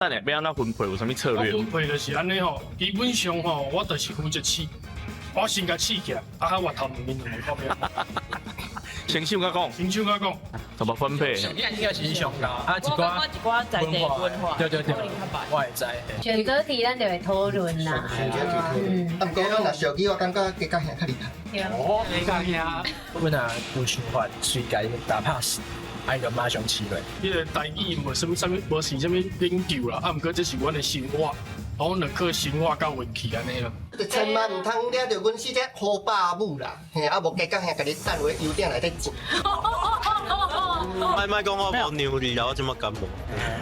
等下欲按怎分配，有啥物策略？分配就是按呢吼，基本上吼，我就是負責試，我先共試起來，啊，我頭毛面兩個講。先手佮講，先手佮講，怎麼分配？應該是上高啊，一寡一寡在地文化，對對對，我會知。選擇題咱就會討論啦。選擇題討論。啊，毋過我若小記，我感覺加較兄較厲害。哦，加較兄。阮若有想法，隨共打 pass，啊，伊就馬上試落。彼個台語無啥物啥物，無是啥物研究啦，啊，毋過這是阮的生活，阮就靠生活佮運氣按呢啦。千萬毋通掠著阮四隻好爸母啦，嘿，啊無加較兄共你等佇油鼎內底煎。莫莫講我無娘味啦，我這麼感冒。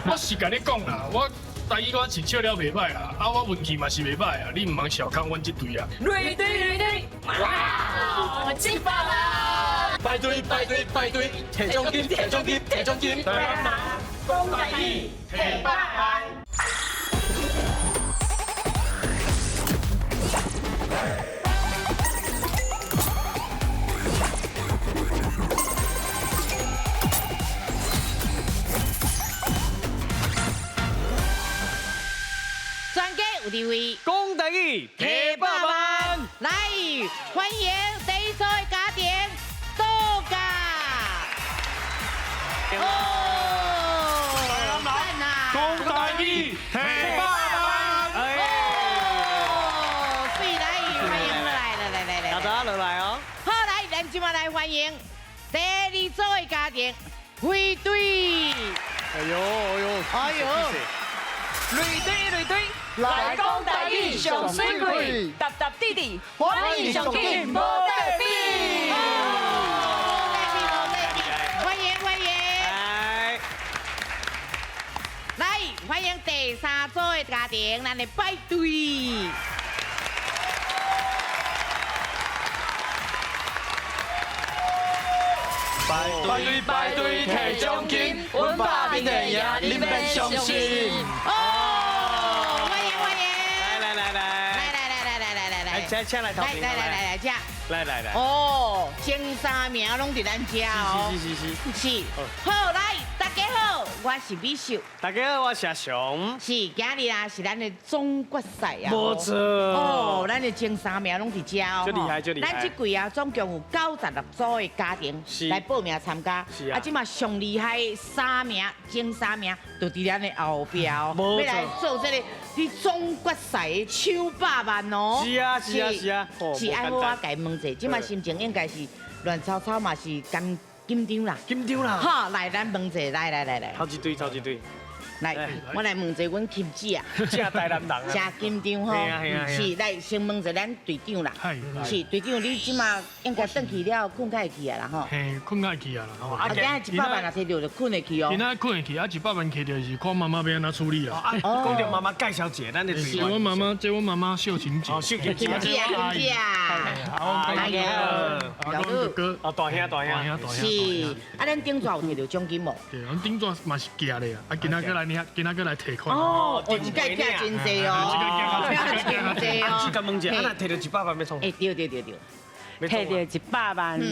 我是共你講啦，我台語我是笑了袂歹啦，啊，我運氣嘛是袂歹啊，你毋通小看阮這隊啊。雷隊雷隊，哇，一百萬！排隊排隊排隊，提獎金提獎金提獎金。講台語，提百萬。專家有地位，講台語，提百萬。來，歡迎第一組的家庭杜家。哦，讚啊！講台語，提百萬。哦，水來，歡迎來來來來來，大家落來哦。好，來，咱這馬來歡迎第二組的家庭飛隊。哎呦哎呦，哎呦！雷隊雷隊，來講台語上水鬼，踏踏弟弟，歡迎上緊無對比。無對比，無對比，歡迎歡迎。來，歡迎第三組的家庭，咱的排隊。排隊排隊提獎金，阮爸面會贏，恁免相信。哦，歡迎歡迎。來來來來，來來來來來來來，來，請來頭來來來來來，這。來來來。哦，前三名攏佇咱遮哦。是是是是。是。好，來，大家好，我是美秀。大家好，我是阿雄。是，今日啊是咱的總決賽啊。無錯。哦，咱的前三名攏佇遮哦。足厲害，足厲害。咱這季啊，總共有96組的家庭來報名參加。是啊。啊，這馬上厲害的三名，前三名就佇咱的後壁哦。欲來做這個佇總決賽的搶百萬哦。是啊，是啊，是啊。是愛好我共問者，這馬心情應該是亂糟糟嘛，是敢緊張啦。緊張啦。好，來咱問者，來來來來。頭一隊，頭一隊。來，我來問一下阮琴姊啊，正台南人啊，真緊張吼，是，來先問一下咱隊長啦，是隊長，你這馬應該轉去了，睏較會去啊啦吼。嘿，睏較會去啊啦吼。啊，今仔100萬若提著就睏會去哦。今仔睏會去，啊，一百萬提著是看媽媽欲按怎處理啊。講著媽媽介紹一下，咱的隊員。阮媽媽，這阮媽媽秀琴姐。哦，秀琴姐。琴姐啊，琴姐啊。阿阿哥哥。哦，大兄大兄。大兄。是，啊，咱頂逝有提著獎金無？對，阮頂逝嘛是寄的啊，啊，今仔閣來領，今仔閣來提款。哦，這屆寄真濟哦，寄真濟哦。這個問一下，啊，若提著100萬欲創？欸，對對對對，提著100萬，第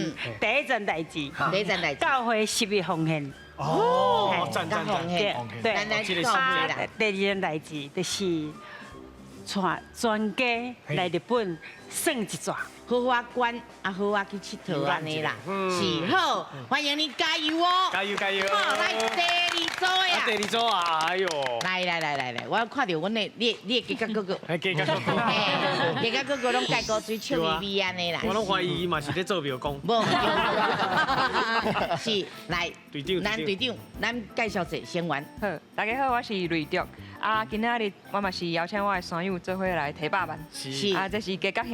一件代誌，第一件代誌，教會十一奉獻。哦，讚讚讚，對對，啊，第二件代誌就是帶全家來日本耍一逝。好好管，啊好好去𨑨迌按呢啦，是好，歡迎你加油哦！加油加油！好，來第二組的啊！第二組啊，哎呦！來來來來來，我看著阮的，你你的加加哥哥，加加哥哥，加加哥哥攏蓋高水笑眯眯按呢啦。我攏懷疑伊嘛是咧做廟公。無，是來，隊長，咱隊長，咱介紹者先完。好，大家好，我是雷竹。啊，今仔日我嘛是邀請我的山友做伙來提百萬。是。啊，這是加加兄。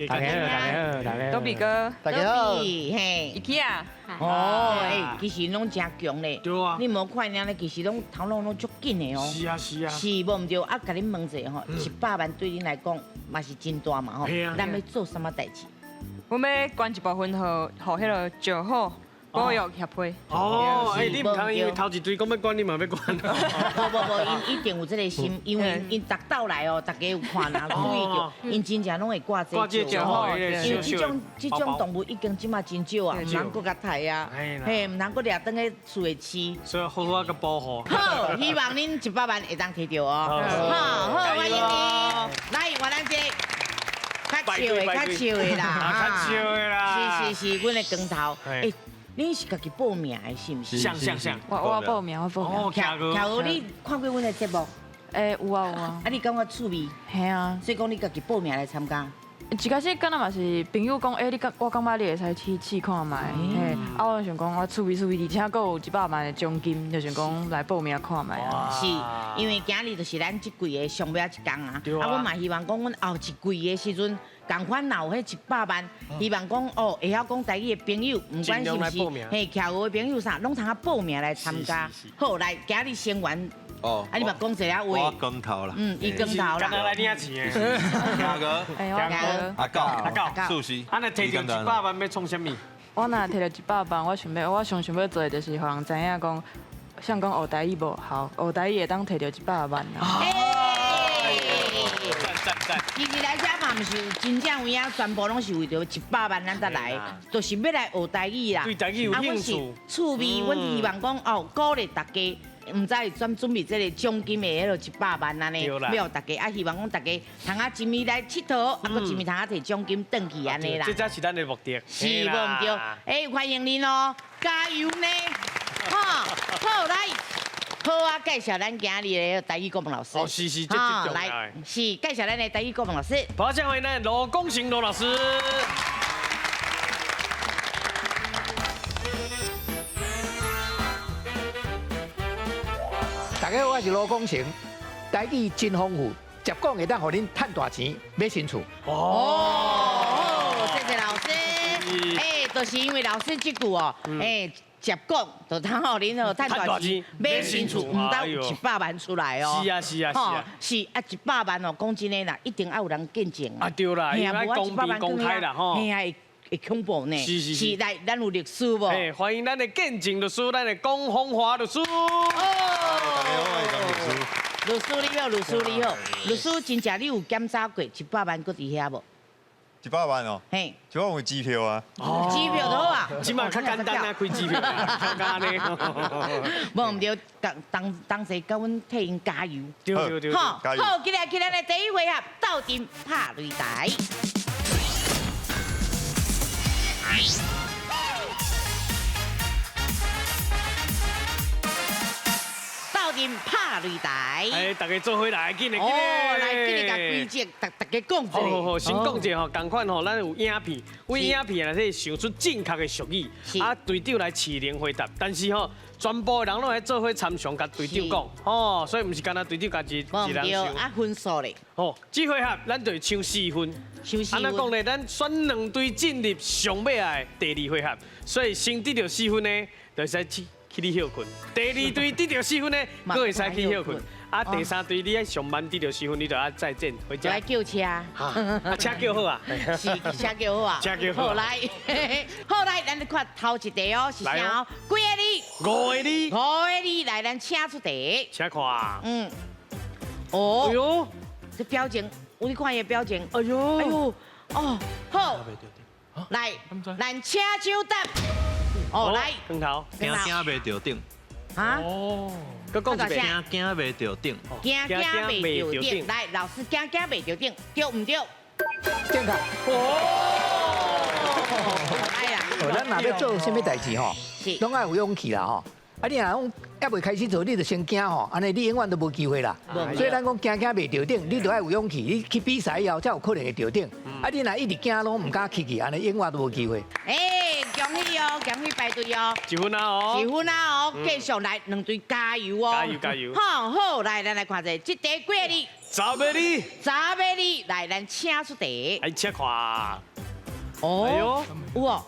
大家好，大家好，大家好。多比哥，大家好。嘿。伊起啊。哦，欸，其實攏真強咧。對啊。你無看爾咧，其實攏頭腦攏足緊的哦。是啊，是啊。是無毋對？啊，共恁問者吼，100萬對恁來講嘛是真大嘛吼。咱欲做啥物代誌？阮欲捐一部分予彼個石虎。保育协会。哦，哎，你毋通因为头一队讲欲管，你嘛欲管。无无无，𪜶一定有这个心，因为𪜶逐道来哦，大家有看啦，注意著，𪜶真正攏會掛這石吼，因為這種動物已經這馬真少啊，毋通閣共刣啊，嘿，毋通閣掠轉去厝裡飼。所以好好共保護。好，希望恁100萬會當摕著哦。好，好，歡迎你。來，換咱這個較笑的，較笑的啦，較笑的啦。是是是，阮的光頭。欸，你是家己報名的，是毋是？像像像。我報名，我報名。哦，徛徛你看過阮的節目？欸，有啊有啊。啊，你感覺趣味？嘿啊。所以講你家己報名來參加。一開始敢若嘛是朋友講，欸，你感我感覺你會使去試看覓，嘿，啊，我想講我趣味趣味，而且閣有100萬的獎金，就想講來報名看覓啊。是，因為今日就是咱這季的上尾仔一工啊，啊，阮嘛希望講，阮後一季的時陣，仝款若有彼100萬，希望講哦，會曉講台語的朋友，毋管是毋是，嘿，徛學的朋友啥，攏通啊報名來參加。好，來，今日先完。哦，啊，你嘛講一下話。我光頭啦。嗯，伊光頭啦。剛來領錢的。聽哥。阿狗。阿狗。素食。啊，若摕著100萬欲創啥物？我若摕著100萬，我想欲，我上想欲做的就是予人知影講，像講學台語無效，學台語會當摕著100萬啊。讚讚。其實來遮嘛，毋是真正有影，全部攏是為著100萬咱才來，就是欲來學台語啦。對台語有興趣。趣味，阮希望講哦，鼓勵大家。毋知專準備這個獎金的彼落100萬按呢，欲予大家啊，希望講大家通啊一暝來𨑨迌，啊閣一暝通啊摕獎金轉去按呢啦。這才是咱的目的。是，無毋對。欸，歡迎恁哦，加油呢！哈，好來，好啊，介紹咱今日的台語國文老師。哦，是是，這這重要。來，是介紹咱的台語國文老師。好，請歡迎咱羅功成羅老師。大家好，我是羅功成，台語真豐富，捷講會當予恁趁大錢買新厝。哦，謝謝老師。欸，就是因為老師這句哦，欸，捷講就通予恁哦趁大錢買新厝，毋但有100萬出來哦。是啊是啊是啊。是啊，100萬哦，講真的啦，一定愛有人見證。啊對啦，因為公平公開啦吼。嘿啊，會恐怖呢。是是是。來，咱有律師無？欸，歡迎咱的見證律師，咱的龔風華律師。律師你好，律師你好，律師真正你有檢查過100萬閣佇遐無？100萬哦，嘿，100萬有支票啊，支票就好啊，這馬較簡單啊，開支票，較簡單。無毋對，當當時共阮替𪜶加油，對對對，好，好，今日去咱的第一回合，鬥陣拍擂台。鬥陣拍擂台。哎，大家做伙來，緊來緊來。來，緊來共規則，逐大家講一下。好好好，先講一下吼，仝款吼，咱有影片，為影片內底想出正確的俗語，啊，隊長來試靈回答。但是吼，全部的人攏愛做伙參詳，共隊長講，哦，所以毋是干焦隊長家己一人想。啊，分數咧。哦，這回合咱就會搶四分。搶四分。按怎講咧？咱選兩隊進入上尾的第二回合，所以先得著四分呢，就會使去。去你歇睏，第二隊得著四分呢，閣會使去歇睏。啊，第三隊你愛上慢得著四分，你就愛再見回家。來叫車。啊，車叫好啊。是，車叫好啊。車叫好。好來，好來，咱來看頭一題哦，是啥哦？幾个字？五個字。五個字，來，咱請出題。請看。嗯。哦。哎喲，這表情，有你看伊的表情。哎喲。哎喲，哦，好。來，咱請搶答。哦，來，光頭，驚驚袂著頂。啊？哦，閣講一遍，驚驚袂著頂。驚驚袂著頂，來，老師驚驚袂著頂，對毋對？正確。哦，來啦。咱若欲做啥物代誌吼，攏愛有勇氣啦吼。啊，你若講猶未開始做，你就先驚吼，按呢你永遠都無機會啦。所以咱講驚驚袂著頂，你著愛有勇氣，你去比賽以後才有可能會著頂。啊，你若一直驚攏毋敢去去，按呢永遠都無機會。欸，恭喜哦，恭喜排隊哦，一分啊哦，一分啊哦，繼續來兩隊加油哦，加油加油。好，好，來，咱來看一下，這題幾个字？十个字。十个字，來，咱請出題。來，請看。哦，哎喲，有哦。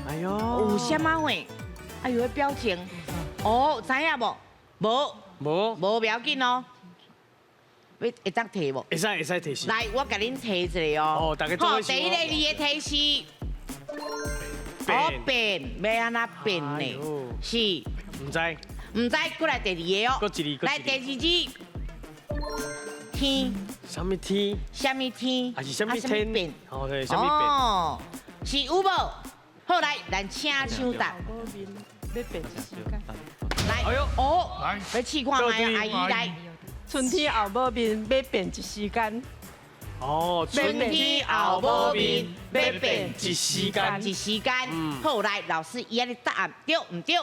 哎喲，有啥物貨？哎喲，彼表情，哦，知影無？無，無，無不要緊哦。欲會當提無？會使會使提示。來，我共恁提一下哦。哦，大家做好，第一个字的提示，哦變，欲按怎變呢？是，毋知，毋知，過來第二个哦。來第二字，天。啥物天？啥物天？還是啥物天？變？哦對，啥物變？哦，是有無？好來，咱請搶答。來，哎呦，哦，來試看覓，阿姨來。春天後某面，欲變一時間。哦，春天後某面，欲變一時間。一時間。好，來，老師，伊按呢答案對毋對？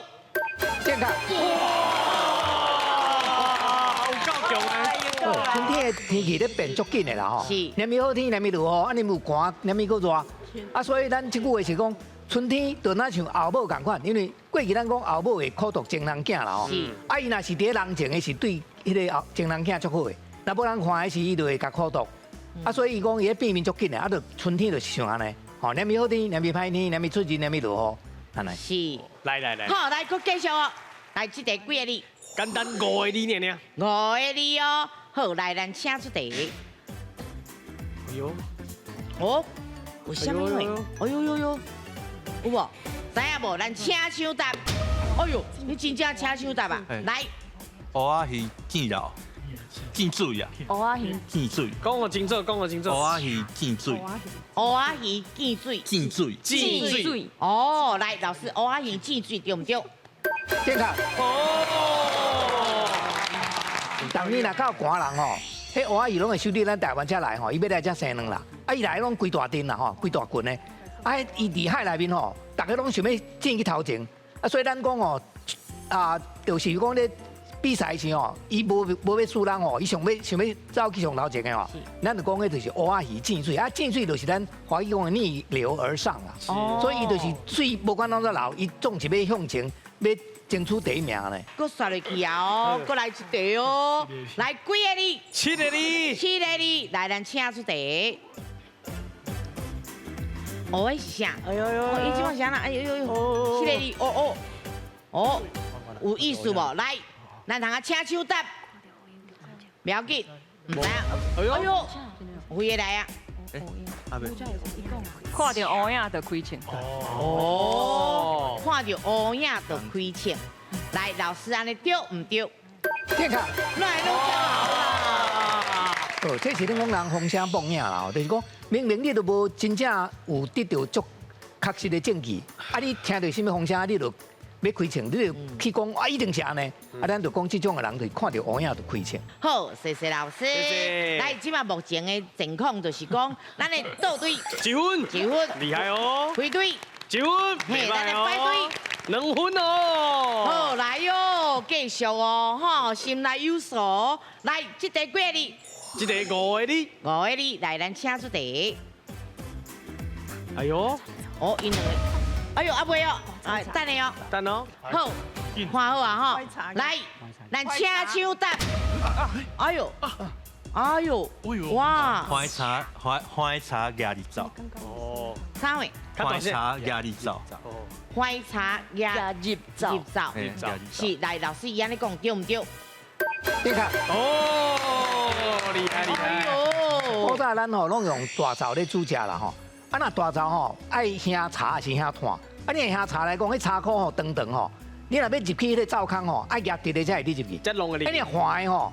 正確。哇，有夠強啊！春天的天氣咧變足緊的啦吼，是。連咪好天，連咪落雨，啊，連有寒，連咪閣熱。啊，所以咱這句話是講，春天就若像後母仝款，因為過去咱講後母會苦毒情人囝啦吼。是。啊，伊若是佇咧人前的是對彼個後情人囝足好的，若無人看的時，伊就會共苦毒。啊，所以伊講伊咧變面足緊的，啊，就春天就是像按呢，吼，連咪好天，連咪歹天，連咪出熱，連咪落雨，按呢。是。來來來。好，來，閣繼續哦。來，這題幾个字？簡單五个字爾爾。五个字哦。好，來，咱請出題。哎喲。哦，有啥物貨？哎喲喲喲，有無？知影無？咱請搶答。哎喲，你真正請搶答啊！來。芋仔魚見老，見水啊！芋仔魚見水。講予清楚，講予清楚。芋仔魚見水。芋仔魚見水。見水。見水。哦，來，老師，芋仔魚見水對毋對？正確。哦。當年若較寒人吼，彼芋仔魚攏會收佇咱台灣遮來吼，伊欲來遮生卵啦。啊，伊來攏規大陣啦吼，規大群的。啊，伊佇海內面吼，逐家攏想欲進去頭前。啊，所以咱講吼，啊，就是講咧比賽時吼，伊無欲輸人吼，伊想欲想欲走去上頭前的吼。咱就講彼就是芋仔魚進水，啊，進水就是咱華語講的逆流而上啦。所以伊就是水無管怎怎流，伊總是欲向前，欲爭取第一名呢。閣煞落去啊！哦，閣來一題哦，來幾个字？七个字。七个字，來，咱請出題。哦，彼是啥？哎呦呦！伊這擺是按怎？哎呦呦呦！七个字，哦哦哦，有意思無？來，咱通啊請手答，不要緊，毋知影。哎呦，有幾个來啊？看著烏影就開槍。哦，看著烏影就開槍。來，老師按呢對毋對？正確。來，攏正好啦。哦，這是恁講人風聲報影啦，就是講明明你都無真正有得著足確實的證據，啊，你聽著啥物風聲，你就欲開槍，你就去講啊，一定是按呢。啊，咱就講這種的人，就是看著烏影就開槍。好，謝謝老師。來，這馬目前的狀況就是講，咱的倒隊一分，一分，厲害哦。開隊一分，嘿，咱的敗隊2分哦。好，來喲，繼續哦，吼，心內有數。來，這題幾个字？這題五个字。五个字，來，咱請出題。哎喲，哦，𪜶兩个，哎喲，阿未哦，啊，等下哦，等哦，好，看好啊吼，來，咱請搶答。哎喲，哎喲，哇！歡茶歡歡茶壓力走。哦，啥話？歡茶壓力走。歡茶壓入走。入走。是，來，老師伊按呢講對毋對？正確。哦，厲害厲害。古早咱吼攏用大灶咧煮食啦吼，啊若大灶吼愛瓦柴抑是瓦炭？啊你瓦柴來講，彼柴箍吼長長吼，你若欲入去彼个灶空吼，愛夾直的才會入去。才弄會入。啊你橫的吼，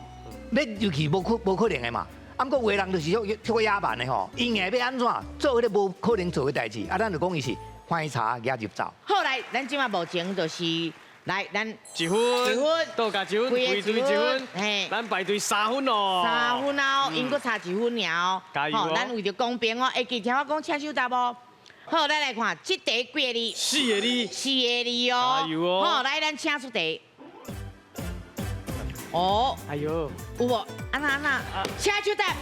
欲入去無可能的嘛。啊，毋過有的人就是足足野蠻的吼，伊硬欲按怎做彼个無可能做的代誌，啊咱就講伊是橫柴夾入灶。好來，咱這馬目前就是來咱一分，一分，倒加一分，開隊一分，嘿，咱排隊3分哦， 3分哦，𪜶閣差1分爾哦。加油哦！咱為著公平哦，會記聽我講請手答無？好，咱來看這題幾个字？四个字，四个字哦。加油哦！好，來咱請出題。哦，哎喲，有無？按怎按怎？請手答。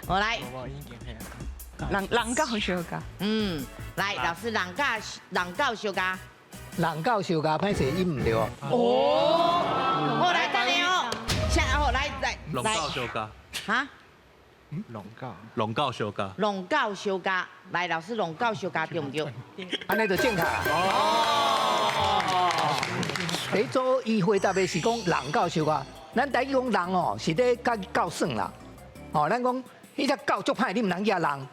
好來。人人夠相共。嗯，來，老師，人教人教相共。人教相共，歹勢伊毋對哦。哦，好來，等下哦，請好來來。龍教相共。哈？龍教。龍教相共。龍教相共，來，老師，龍教相共對毋對？按呢就正確啦。哦。第一組伊回答的是講人教相共，咱台語講人哦，是咧佮狗耍啦。哦，咱講彼隻狗足歹，你毋通叫人。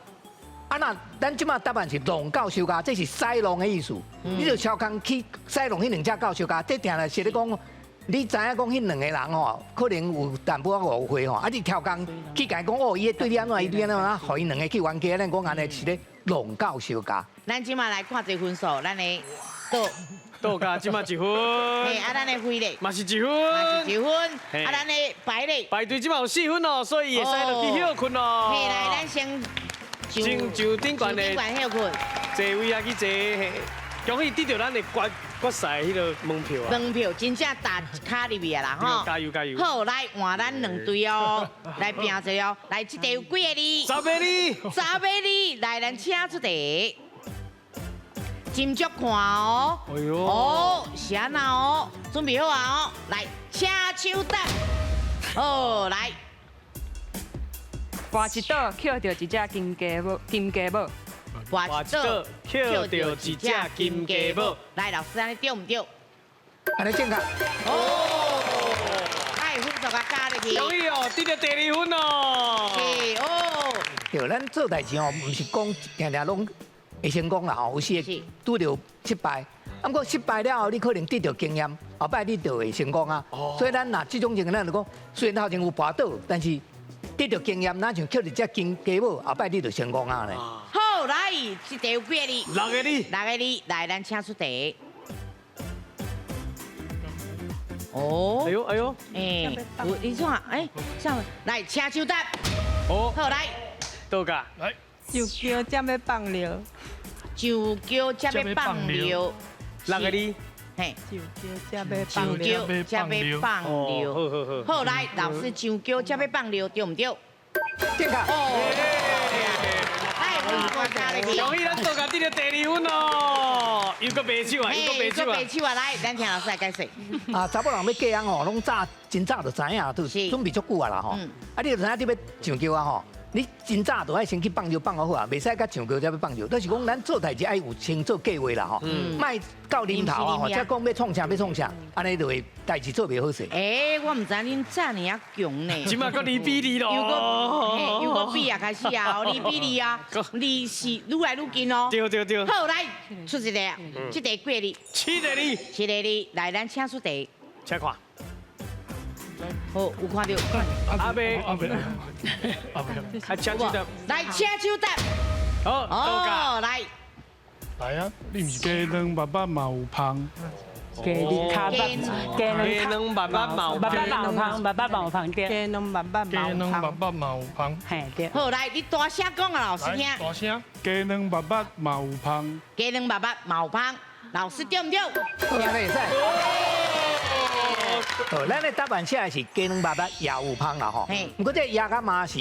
啊那咱這馬答案是弄到相加，這是使弄的意思。你就超工去使弄彼兩隻狗相加，這定來是咧講，你知影講彼兩個人吼，可能有淡薄仔誤會吼，啊你超工去共伊講哦，伊對你按怎，伊對你按怎，啊，予𪜶兩個去冤家，咱講按呢是咧弄到相加。咱這馬來看這分數，咱的倒。倒加這馬一分。嘿，啊，咱的飛咧。嘛是一分。嘛是一分。啊，咱的排咧。排隊這馬有4分哦，所以會使落去歇睏咯。嘿，來，咱先上頂懸的。頂懸歇睏。坐位啊去坐，恭喜得到咱的決賽彼个門票啊！門票真正打卡入去啊啦吼！加油加油！好，來換咱兩隊哦，來拼一下哦。來，這題有幾个字？10个字。10个字，來，咱請出題。斟酌看哦。哎喲。哦，是按怎哦？準備好啊哦，來，請手答。好，來。跋一倒，捡著一隻金雞母，金雞母。跋一倒，捡著一隻金雞母。來，老師，按呢對毋對？按呢正確。哦，哎，分數共加入去。恭喜哦，得著第二分哦。是哦。對，咱做代誌哦，毋是講定定攏會成功啦吼，有時會拄著失敗。啊，毋過失敗了後，你可能得著經驗，後擺你就會成功啊。所以咱若這種情形，咱就講，雖然頭前有跋倒，但是得著經驗，若像撿一隻金雞母，後擺你就成功啊咧。好，來，這題有幾个字？6個字。6個字，來，咱請出題。哦。哎喲哎喲。哎，有你怎？哎，上來，請手答。好。好，來。倒價。來。上轎才欲放尿。上轎才欲放尿。6個字。嘿。上轎才欲放尿。上轎才欲放尿。好好好。好，來，老師上轎才欲放尿，對毋對？正確。恭喜咱倒價得著第二分哦，又閣白手啊，又閣白手啊！白手啊，來，咱聽老師來解釋。啊，查某人欲嫁翁吼，攏早真早就知影，都準備足久啊啦吼。啊，你就知影你欲上轎啊吼，你真早就愛先去放尿放好好啊，袂使佮上轎才欲放尿。就是講咱做代誌愛有先做計劃啦吼，莫到臨頭啊吼，才講欲創啥欲創啥，按呢就會代誌做袂好勢。欸，我毋知恁遮爾仔強呢。這馬閣2比2咯。又閣比啊，開始啊，2比2啊，2是愈來愈近哦。對對對。好，來出一個，這題幾個字？7個字。7個字，來，咱請出題。請看。好，有看著。阿伯，阿伯，阿伯，啊，請手答。來，請手答。好，哦，來。來啊！你毋是雞卵肉肉嘛有芳？雞卵雞卵肉肉嘛有肉肉嘛有芳，肉肉嘛有芳對。雞卵肉肉嘛雞卵肉肉嘛有芳。嘿對。好，來，你大聲講啊，老師聽。大聲。雞卵肉肉嘛有芳。雞卵肉肉嘛有芳，老師對毋對？好，按呢會使。哦，咱的答案寫的是雞卵肉肉也有芳啦吼。毋過這也佮嘛是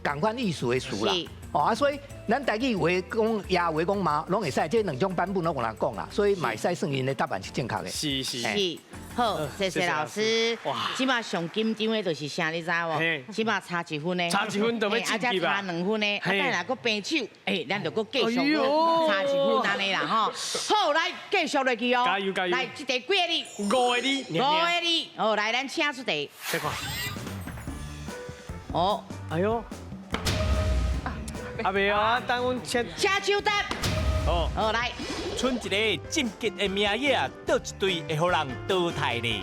仝款意思的詞啦。哦啊，所以咱台語話講也話講嘛，攏會使，這兩種版本攏有人講啦，所以嘛會使算𪜶的答案是正確的。是是是。好，謝謝老師。哇，這馬上緊張的就是啥，你知無？這馬差1分的，差1分就欲啊，才差2分的，啊，等下閣平手，欸，咱就閣繼續差1分按呢啦吼。好，來繼續落去哦。加油加油！來，這題幾個字？5個字。5個字。好，來，咱請出題。請看。哦，哎喲。阿伯啊，等阮請。請手答。哦，好來。剩一个晋级的名额啊，佗一队会予人淘汰咧？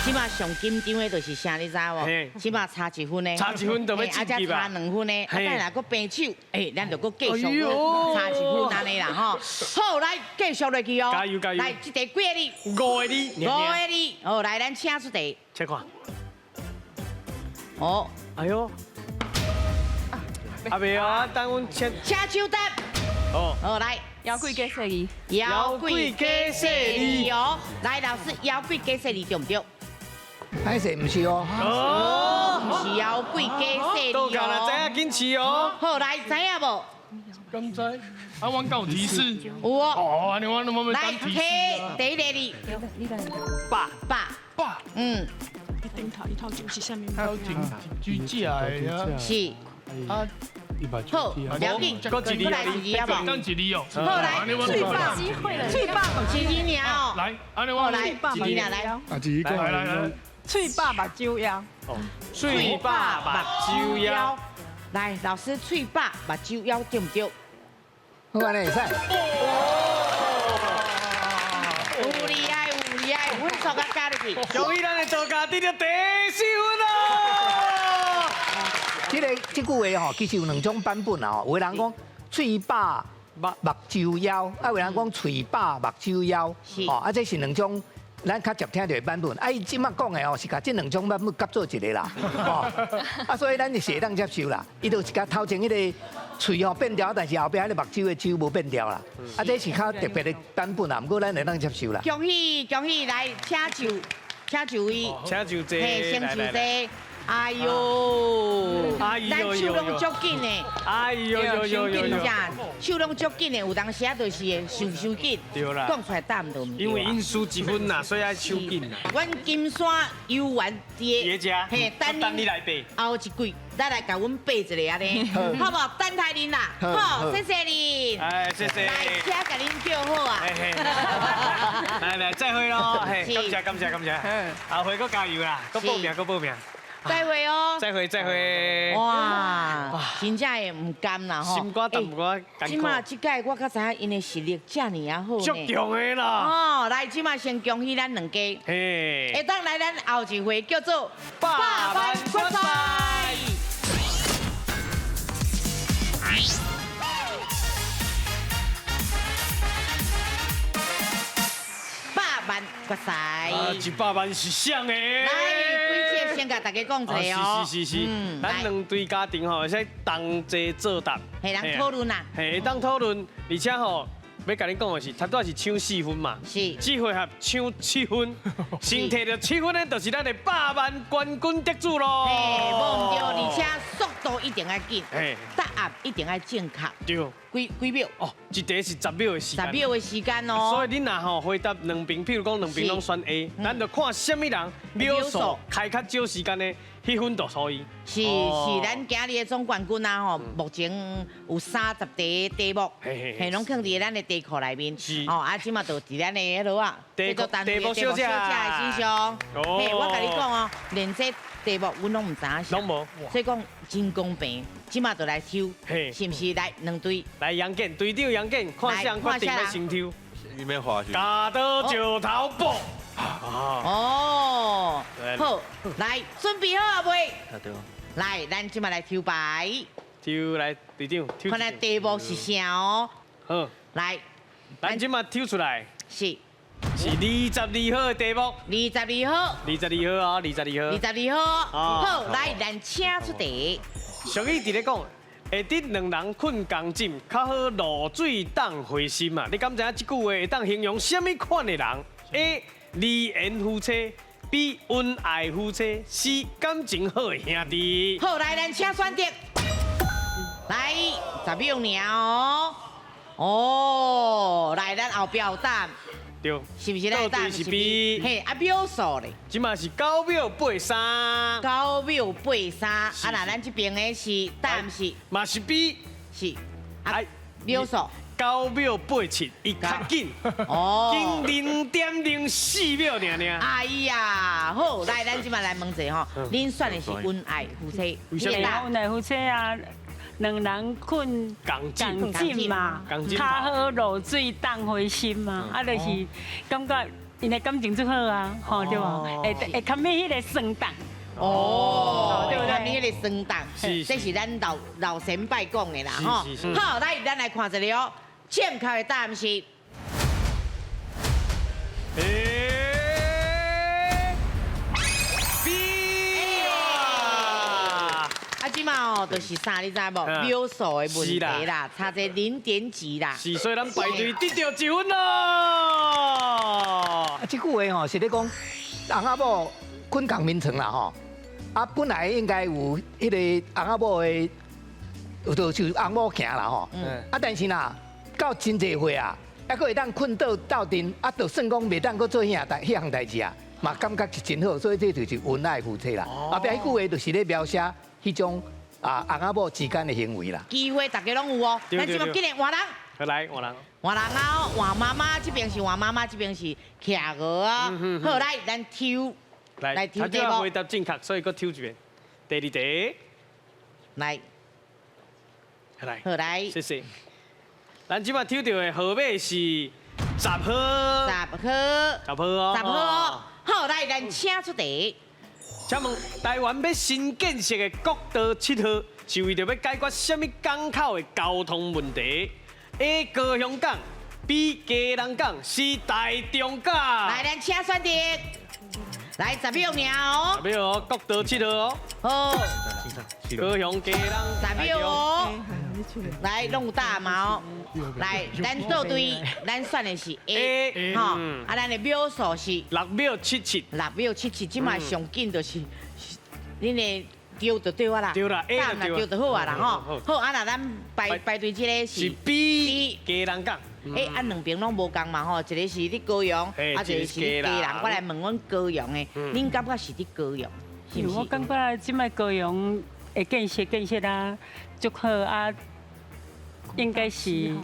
这马上紧张的就是啥，你知无？这马差1分的，差1分就欲晋级啊，才差2分的，啊，等下阁平手，欸，咱就阁继续差1分按呢啦吼。好，來繼續落去哦。加油加油！來，這題幾個字？5個字。5個字。好，來，咱請出題。請看。哦，哎喲，阿伯啊，等阮請。請手答。哦，好來。妖鬼加细字。妖鬼加细字哦，來，老師，妖鬼加细字對毋對？歹勢，毋是哦。哦，毋是妖鬼加细字哦。倒啦，知影緊試哦。好，來，知影無？敢知？啊，阮敢有提示？有哦。哦，按呢阮攏欲來，等提示。第一个字。百。百。百。嗯。你頂頭，伊頭前是啥物？頭前一隻的啊。是。啊，好，不要紧，过来一字好无？等一字哦。好来，喙饱，喙饱，一字尔哦。来，按呢我来，一字尔来。啊，一字来来来。喙饱目睭枵。喙饱目睭枵。来，老师，喙饱目睭枵对毋对？好，按呢会使。有厉害，有厉害，分数甲加入去。恭喜咱的杜家得到第四分咯！这句话吼，其实有两种版本啊。有的人讲喙饱目睭枵，啊有人讲喙饱目睭枵，哦，啊这是两种咱较常听著的版本。啊，伊这马讲的哦，是共这两种版本合做一个啦，哦，啊所以咱是会当接受啦。伊就是共头前彼个喙吼变掉，但是后壁彼个目睭的睭无变掉啦。啊，这是较特别的版本啦，毋过咱会当接受啦。恭喜恭喜，来，请就请就位，请就坐，嘿，先就坐。哎呦，咱手拢足紧的，哎呦呦呦呦呦，手拢足紧的，有当时啊就是会伤伤紧，讲出来答毋对。因为𪜶输一分啦，所以爱手紧啦。阮金山游园伫遮，嘿，等你来爬。后一季，咱来共阮爬一下按呢，好无？等待恁啦，好，谢谢恁。哎，谢谢。来，车共恁叫好啊。来来，再会咯，嘿，感谢感谢感谢。后回阁加油啦，阁报名阁报名。再会哦！再会再会！哇，真正会毋甘啦吼！心肝淡薄仔这马这届我较知影𪜶的实力遮尔啊好呢。足强的啦！哦，来，这马先恭喜咱两家。嘿，会当来咱后一回叫做百万决赛。百万决赛。啊，100万是谁的？来，几节先共大家讲一下哦。是是是是，咱两对家庭吼，会使同齐作答。会当讨论啦。嘿，会当讨论，而且吼，欲共恁讲的是，头拄仔是抢四分嘛。是。这回合抢七分，先摕著七分的，就是咱的百万冠军得主咯。嘿，无毋对，而且速度一定爱紧，答案一定爱正确。对。几几秒？哦，一题是10秒的时间。10秒的时间哦。所以恁若吼回答两边，譬如讲两边拢选 A，咱就看啥物人秒数开较少时间的，彼分就输伊。是是，咱今日的总冠军啊吼，目前有30题题目，嘿，拢囥伫咱的题库内面。是。哦，啊，这马就伫咱的彼落啊，题目小姐的身上。嘿，我共你讲哦，连这题目阮拢毋知影。拢无。所以讲真公平。这马就来抽，是毋是？来两队，来杨建队长杨建，看谁决定欲先抽。你免画去。铡刀石头布。哦，好，来准备好啊未？来，咱这马来抽牌。抽来队长，看来题目是啥哦？好，来，咱这马抽出来。是。是22号的题目。22号。22号啊，22号。22号。好，来，咱请出题。俗语伫咧讲，会得两人睏仝枕，较好露水当花心啊！你敢知影这句话会当形容啥物款的人？A. 离缘夫妻，B. 恩爱夫妻，C. 感情好的兄弟。好，来，咱请选择。来，10秒尔哦。哦，来，咱后壁有答案。对，是毋是咱答案是 B？嘿，啊秒数咧？这马是9秒83。 9秒83，啊那咱这边的是答案是？嘛是 B。是。啊，秒数？ 9秒87，伊较紧。哦。紧0.04秒尔尔。哎呀，好，来，咱这马来问一下吼，恁选的是恩爱夫妻？为什么？恩爱夫妻啊。两人睏仝枕嘛，较好露水当花心嘛，啊，就是感觉𪜶的感情足好啊，吼对无？会会堪比彼个霜冻。哦，对不对？你彼个霜冻，这是咱老老前辈讲的啦，吼。好，来，咱来看一下哦，正确的答案是。这马哦，就是啥，你知无？秒数的问题啦，差这0点几啦。是，所以咱排队得著1分咯。啊，这句话吼是咧讲，翁仔某睏仝眠床啦吼。啊，本来应该有彼个翁仔某的，就是翁某行啦吼。啊，但是呐，到真济岁啊，犹阁会当睏倒斗阵，啊，就算讲袂当阁做彼项代志啊，嘛感觉是真好，所以这就是恩爱夫妻啦。后壁彼句话就是咧描写彼种啊翁仔某之間的行為啦。機會大家攏有哦，咱這馬緊來換人。好來換人。換人啊，換媽媽，這邊是換媽媽，這邊是企鵝啊。好，來咱抽，來抽題目。回答正確，所以閣抽一遍。第二題。來。來。好來。謝謝。咱這馬抽著的號碼是10號。10號。10號哦。10號哦。好，來，咱請出題。請問台灣欲新建設的國道7號，是為著欲解決啥物港口的交通問題？A. 高雄港，B. 基隆港，C. 台中港。來，咱請選擇。來10秒爾哦。10秒哦，國道7號哦。好。高雄、基隆、10秒哦。來，攏有答案嘛哦。來，咱做對，咱選的是 A，吼，啊，咱的秒數是6秒77， 6秒77，這馬上緊就是恁的對就對啊啦，對啦，A 答案對就好啊啦，吼，好啊，那咱排排隊這個是 B，基隆港。欸，啊，兩邊攏無仝嘛吼，一個是佇高雄，啊，一個是佇基隆。我來問阮高雄的，恁感覺是佇高雄？是毋是？我感覺這擺高雄的建設啊，足好啊。應該是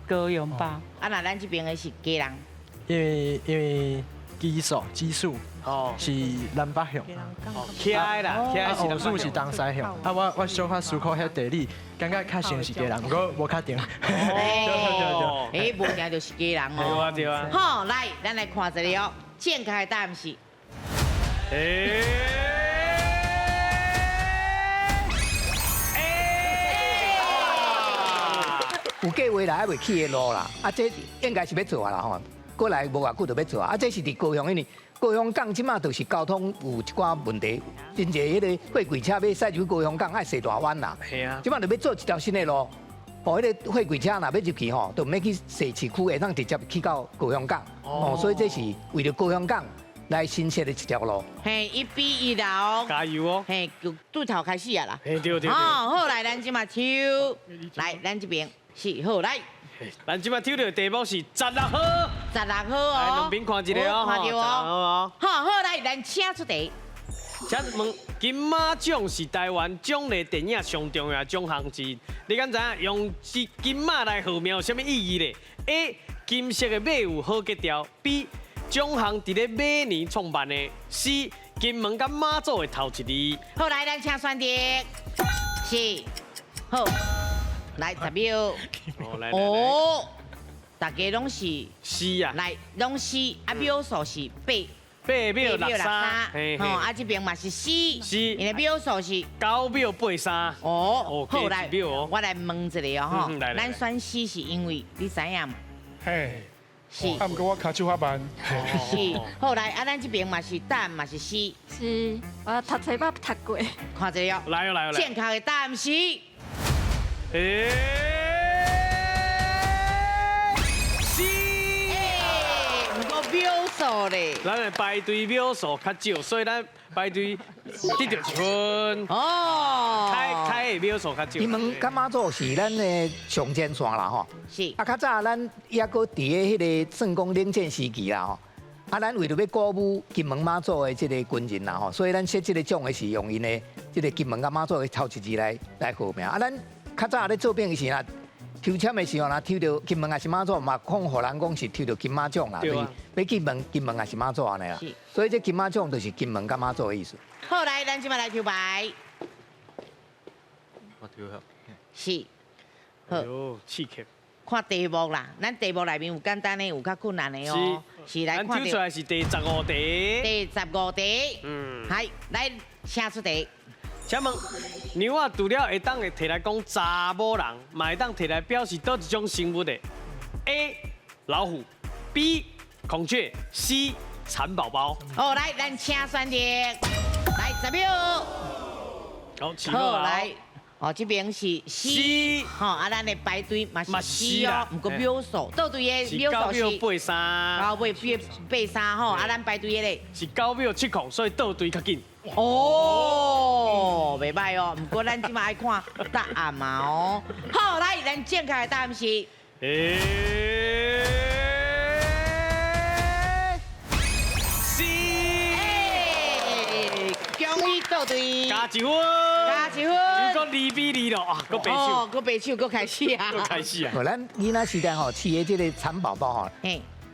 高雄吧。啊，那咱這邊的是基隆。因為基數哦是南北向，起來啦，起來是南數是東西向。啊，我小可思考遐地理，感覺較像是基隆，毋過無確定。哦，欸，無定就是基隆哦。對啊對啊。好，來，咱來看一下哦，正確的答案是。有計劃啦，還未起的路啦，啊，這應該是欲做啊啦吼，過來無偌久就欲做啊，啊，這是佇高雄，因為高雄港這馬就是交通有一寡問題，真濟迄個貨櫃車欲駛入高雄港愛踅大彎啦，這馬就欲做一條新的路，哦，彼個貨櫃車若欲入去吼，就毋免去踅市區，會當直接去到高雄港，哦，所以這是為著高雄港來新設的一條路。嘿，1比1啦哦，加油哦！嘿，就對頭開始啊啦。嘿，對對對。哦，好，來，咱這馬抽，來，咱這邊。是好來，咱這擺抽著的題目是16號，16號哦，來兩邊看一下哦，看著哦，好，好來，咱請出題。請問金馬獎是台灣獎勵電影上重要的獎項之一，你敢知影用金馬來號名有啥物意義咧？A. 金色的馬有好格調。B. 獎項佇咧馬年創辦的。C. 金門佮馬祖的頭一字。好來，咱請選擇。是，好。來10秒，哦，大家攏是四啊，來攏四，啊秒數是8， 8秒63，吼，啊這邊嘛是4，因的秒數是9秒83，哦，好來，我來問一下哦，吼，咱選4是因為你知影嗎？嘿，是，啊，毋過我跤手較慢，是，好來，啊咱這邊嘛是答案嘛是4，是，我讀冊捌讀過，看一下哦，來哦來哦來，正確的答案是。欸，是，欸，毋過秒數咧，咱的排隊秒數較少，所以咱排隊得著1分。哦，開的秒數較少。金門佮馬祖是咱的上前線啦吼。是。啊，較早咱猶閣佇咧彼個算講冷戰時期啦吼。啊，咱為著欲鼓舞金門馬祖的這個軍人啦吼，所以咱設這個獎的是用𪜶的這個金門佮馬祖的頭一字來號名。啊，咱較早咧做兵的時啊，抽籤的時候若抽著金門抑是馬祖嘛，講予人講是抽著金馬獎啦，就是欲去問金門抑是馬祖按呢啦。所以這金馬獎就是金門佮馬祖的意思。好，來，咱這擺來抽牌。我抽好。是。好。刺激。看題目啦，咱題目內面有簡單的，有較困難的哦。是，來看。咱抽出來是第15題。第15題。嗯。係，來，請出題。請問，牛仔除了會當會提來講查某人，嘛會當提來表示佗一種生物的？A. 老虎，B. 孔雀，C. 蠶寶寶。好，來，咱請選擇，來10秒。好，好，來，哦，這邊是 C，吼，啊，咱的排隊嘛是 C 哦，毋過秒數，倒隊的秒數是9秒83，9秒83吼，啊，咱排隊的咧是9秒70，所以倒隊較緊。哦，袂䆀哦，毋過咱這馬愛看答案嘛哦。好，來，咱正確的答案是。 C。恭喜倒隊。加1分。加1一分。又閣2比2咯，啊，閣白手，閣白手，閣開始啊。閣開始啊。哦，咱囡仔時代吼，飼的這個蠶寶寶吼，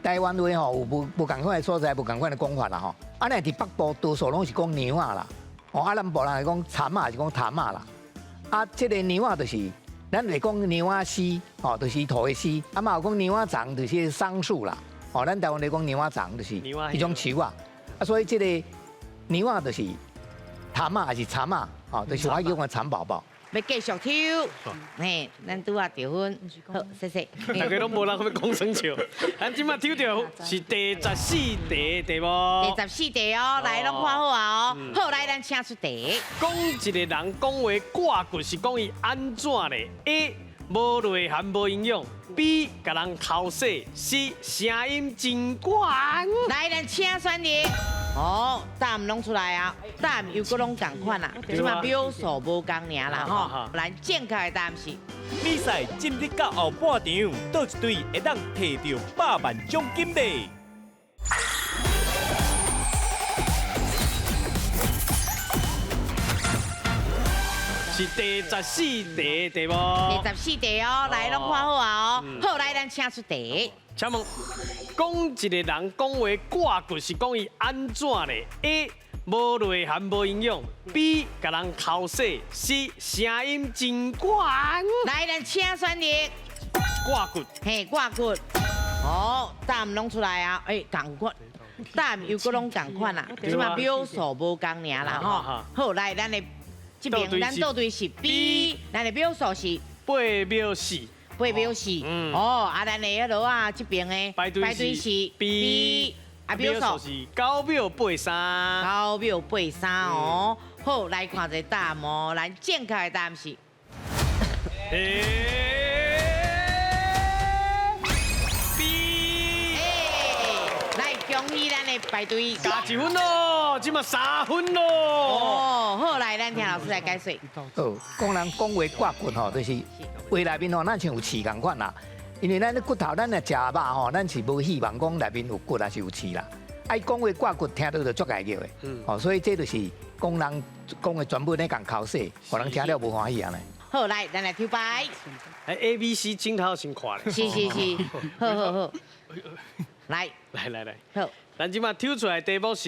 台灣話吼有無仝款的所在，無仝款的講法啦吼。啊，若佇北部多數攏是講娘仔啦，哦，啊南部人會講蠶仔，還是講潭仔啦。啊，這個娘仔就是，咱會講娘仔絲，吼，就是塗的絲。啊嘛有講娘仔欉，就是桑樹啦。哦，咱台灣來講娘仔欉，就是彼種樹啊。啊，所以這個娘仔就是潭仔，還是蠶仔，吼，就是我叫講蠶寶寶。欲繼續抽，嘿，咱拄仔得分，好，謝謝。大家攏無人欲講耍笑，咱這擺抽著是第十四題題目。第十四題哦，來攏看好啊哦。好，來咱請出題。講一個人講話掛骨是講伊按怎咧？A 無內涵無營養，B 共人剾洗，C 聲音真懸。來，咱請選擇。哦，答案攏出來啊，答案又閣攏仝款啦，這馬表數無仝爾啦吼。來，正確的答案是。比賽進入到後半場，佗一隊會當提著百萬獎金咧？是第十四題題目。第十四題哦，來攏看好啊哦。好，來咱請出題。請問，講一個人講話掛骨是講伊按怎咧？A 無內涵無營養，B 共人剾洗，C 聲音真懸。來，咱請選擇。掛骨。嘿，掛骨。哦，答案攏出來啊！欸，仝款，答案又閣攏仝款啦，這馬表數無仝爾啦吼。好，來，咱的這邊咱倒對是 B，咱的表數是8秒4。8秒4。哦，啊，咱的彼落啊，這邊的排隊是 B，啊，表數是9秒83。9秒83哦。好，來看一下答案哦，咱正確的答案是。 B。來，恭喜咱的排隊。加一分咯，這馬3分咯。哦，好，來，咱聽老師來解說。好，講人講話掛骨吼，就是話內面吼，咱像有刺仝款啦。因為咱的骨頭，咱若食肉吼，咱是無希望講內面有骨還是有刺啦。愛講話掛骨，聽著就足礙叫的。哦，所以這就是講人講的全部咧共剾洗，予人聽了無歡喜按呢。好，來，咱來抽牌。哎，A、B、C 鏡頭先看咧。是是是，好好好。來，來來來，好。咱這馬抽出來題目是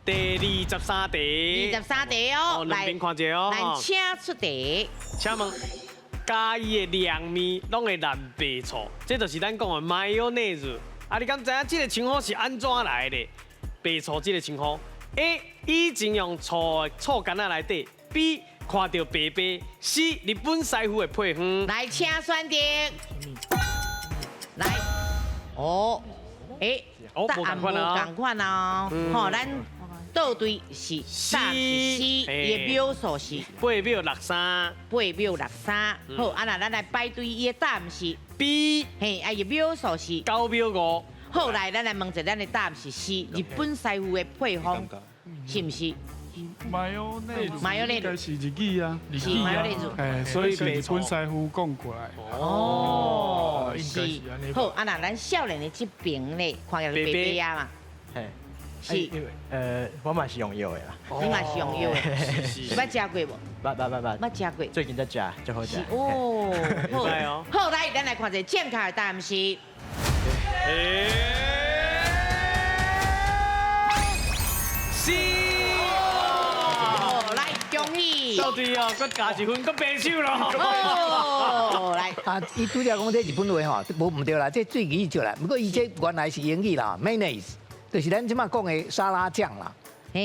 第23題。23題哦，來，兩邊看一下哦。來，請出題。請問，嘉義的涼麵攏會淋白醋，這就是咱講的マヨネーズ。啊，你敢知影這個稱呼是按怎來的？白醋這個稱呼，A 以前用醋醋乾仔內底，B 看著白白，C 日本師傅的配方。來，請選擇。來，哦，欸，答案無仝款哦，吼，咱倒對是答案是 C，伊的秒數是8秒63，8秒63。好，啊那咱來排隊，伊的答案是 B，嘿，啊伊秒數是9秒5。好，來，咱來問一下，咱的答案是 C，日本師傅的配方，是毋是？マヨネーズ，マヨネーズ應該是日語啊，是マヨネーズ，哎，所以是日本師傅講過來。哦，是。好，啊那咱少年的這邊咧，看起來白白啊嘛，嘿，是。我嘛是用藥的啦。你嘛是用藥的，有捌食過無？捌捌捌捌。捌食過。最近才食，足好食。哦，好，好，來，咱來看一下正確的答案是。 C。哦，來，恭喜！到底哦，閣加一分，閣白手咯。哦，來。啊，伊拄才講這日本話吼，無毋對啦，這最語少啦。毋過伊這原來是英語啦，mayonnaise，就是咱這馬講的沙拉醬啦。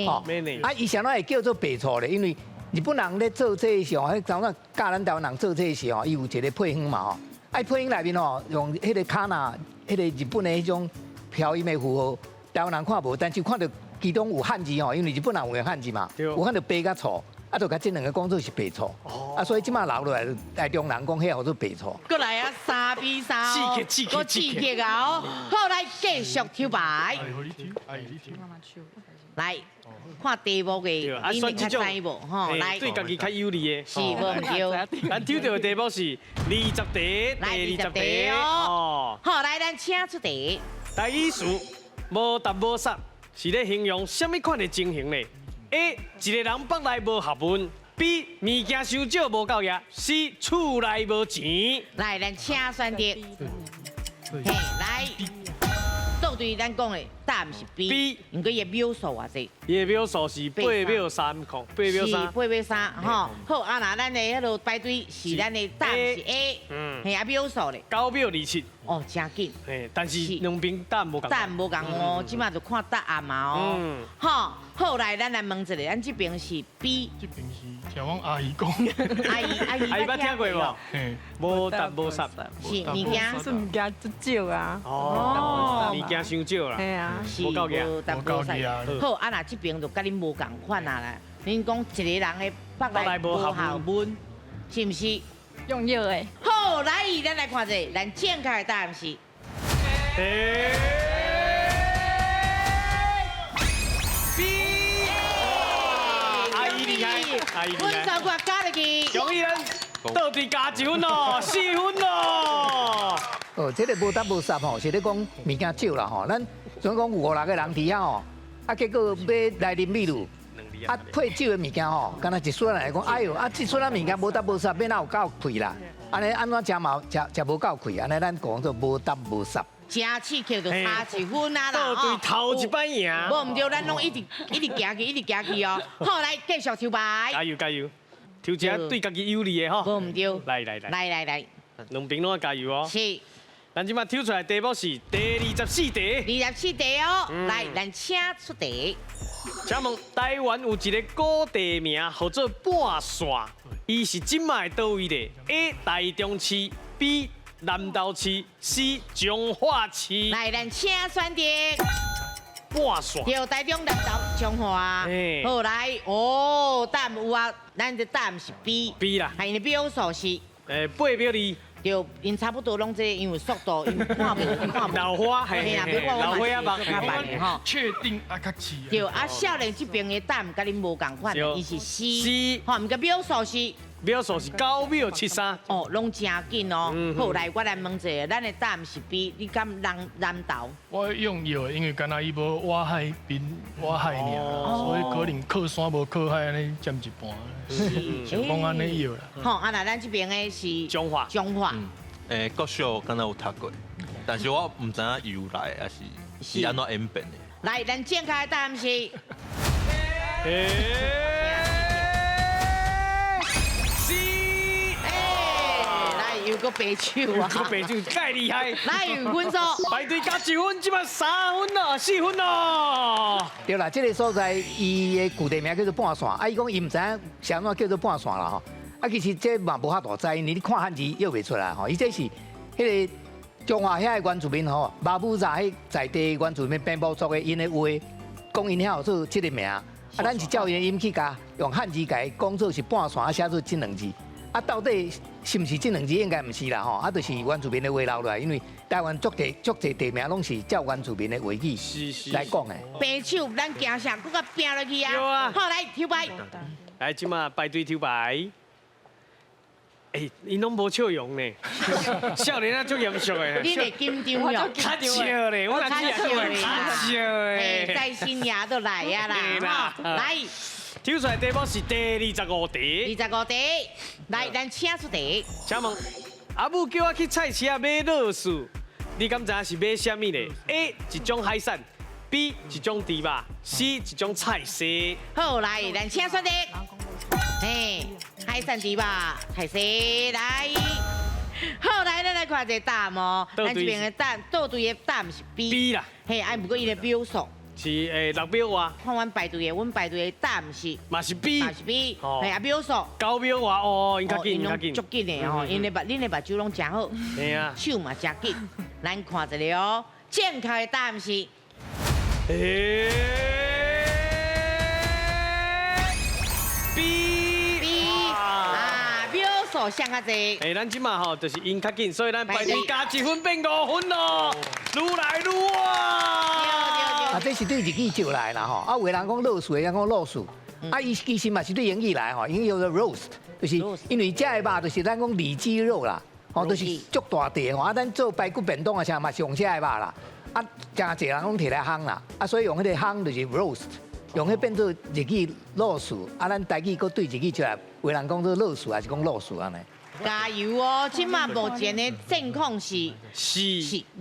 哦，啊，伊啥物會叫做白醋咧？因為日本人咧做這時候，彼當陣教咱台灣人做這時候，伊有一個配方嘛吼。啊，配方內面吼，用彼個卡納，彼個日本的彼種飄音的符號，台灣人看無，但是看著其中有漢字吼，因為日本人有用漢字嘛，有看著白佮醋。啊，就共這兩個講做是白醋，啊，所以這馬留落來，台中人講彼叫做白醋。閣來啊，3比3，刺激刺激閣刺激啊！哦，好，來繼續抽牌。來，看題目的，你會較知無？吼，來，對家己較有利的。是，無毋對。咱抽著的題目是20題，來第20題哦。好，來，咱請出題。台語詞無沓無捒，是咧形容啥物款的情形呢？A 一個人腹內無學問 B 物件傷少無夠額，C 厝內無錢。來，咱請選擇。嘿，來，倒對咱講的答案是 B，毋過伊的秒數偌濟？伊的秒數是8秒30，8秒3。是8秒3，吼。好，啊，若咱的彼落排隊是咱的答案是 A，嘿，啊秒數咧？9秒27。哦，真緊。嘿，但是兩邊答案無仝。答案無仝哦，這馬就看答案嘛哦。吼，好，來，咱來問一下，咱這邊是 B。這邊是聽阮阿姨講。阿姨，阿姨，阿姨捌聽過無？嘿，無答無殺。是物件，是物件足少啊。哦，物件傷少啦。嘿啊，是無答無殺。好，啊，若這邊就佮恁無仝款啊啦。恁講一個人的腹內無學問，是毋是？用藥的。好，來，咱來看一下，咱正確的答案是。 B。阿姨厲害，阿姨厲害。分數我加入去。恭喜咱倒隊加一分哦，4分哦。哦，這個無答無殺吼，是咧講物件少啦吼。咱總講有五六個人佇遐吼，啊結果欲來啉米露，啊配酒的物件吼，敢若一撮來講，哎喲，啊這撮仔物件無答無殺，欲哪有夠氣啦？按呢按怎食嘛，食食無夠氣，按呢咱講做無答無殺。真刺激就差一分啊啦！倒隊頭一擺贏。無毋對，咱攏一直一直行去，一直行去哦。好，來繼續抽牌。加油加油！抽一個對家己有利的吼。無毋對。來來來。來來來。兩邊攏愛加油哦。是。咱這擺抽出來題目是第24題。24題哦，來，咱請出題。請問台灣有一個古地名號做半線，伊是這擺佗位咧？A. 台中市，B. 南投市，C. 彰化市。來，咱請選擇。半線。對，台中、南投、彰化。好，來，哦，答案有啊，咱的答案是 B。 B 啦。係，𪜶的秒數是？8秒2。對，𪜶差不多攏這個，因為速度，因為看無看無。老花，嘿嘿，老花啊，較慢的吼。確定啊，較似。對，啊，少年這邊的答案佮恁無仝款，伊是 C。 C。吼，毋過秒數是？秒數是9秒73。哦，攏真緊哦。好，來，我來問一下，咱的答案是 B，你敢南南投？我用藥的，因為敢若伊無倚海邊倚海爾，所以可能靠山無靠海，按呢佔一半。是，想講按呢藥啦。好，啊，那咱這邊的是彰化。彰化。國小敢若有讀過，但是我毋知影由來，抑是是按怎演變的。來，咱正確的答案是。 C。來，又閣白手啊！閣白手，蓋厲害！來，分數。排隊加1分，這擺3分咯，4分咯。對啦，這個所在伊的舊地名叫做半線，啊，伊講伊毋知影是按怎叫做半線啦吼。啊，其實這嘛無法度知，因為你看漢字臆袂出來吼。伊這是彼個彰化遐的原住民吼，馬武扎彼在地原住民平埔族的𪜶的話，講𪜶遐有做這個名。啊，咱是照𪜶的音去共用漢字共伊講做是半線，啊寫做這兩字。啊，到底是毋是這兩字？應該毋是啦吼。啊，就是原住民的話留落來，因為台灣足濟足濟地名攏是照原住民的話語來講的。白手，咱驚啥？閣共拚落去啊！好，來抽牌。來，這馬排隊抽牌。欸，𪜶攏無笑容呢，少年啊足嚴肅的。你會緊張喲？較笑咧，我較笑咧，較笑咧。財神爺都來啊啦！來，抽出來題目是第25題。25題，來，咱請出題。請問阿母叫我去菜市仔買樂事，你敢知影是買啥物咧？A 一種海產，B 一種豬肉，C 一種菜色。好，來，咱請選擇。嘿，海產豬肉，菜色來。好，來，咱來看一下答案哦。咱這邊的答案，倒對的答案是 B。 B 啦。嘿，啊，毋過伊的秒數是6秒外。看阮排隊的，阮排隊的答案是嘛是 B，嘛是 B。嘿，啊，秒數9秒外哦，𪜶較緊，較緊。足緊的哦，𪜶的目，恁的目睭攏誠好，手嘛誠緊。咱看一下哦，正確的答案是。 B。 B 啊，秒數上較濟。欸，咱這馬吼就是𪜶較緊，所以咱排隊加1分變5分咯，愈來愈哇！啊，這是對日語借來啦吼，啊，有的人講樂事，有的人講樂事，啊，伊其實嘛是對英語來吼，英語叫做 roast，就是因為這个肉就是咱講里脊肉啦，吼，就是足大塊吼，啊，咱做排骨便當啊啥嘛是用這个肉啦，啊，誠濟人攏提來烘啦，啊，所以用彼個烘就是 roast。用彼變做日語老鼠，啊，咱台語閣對日語出來，有人講做老鼠，還是講老鼠按呢？加油哦！這馬目前的戰況是四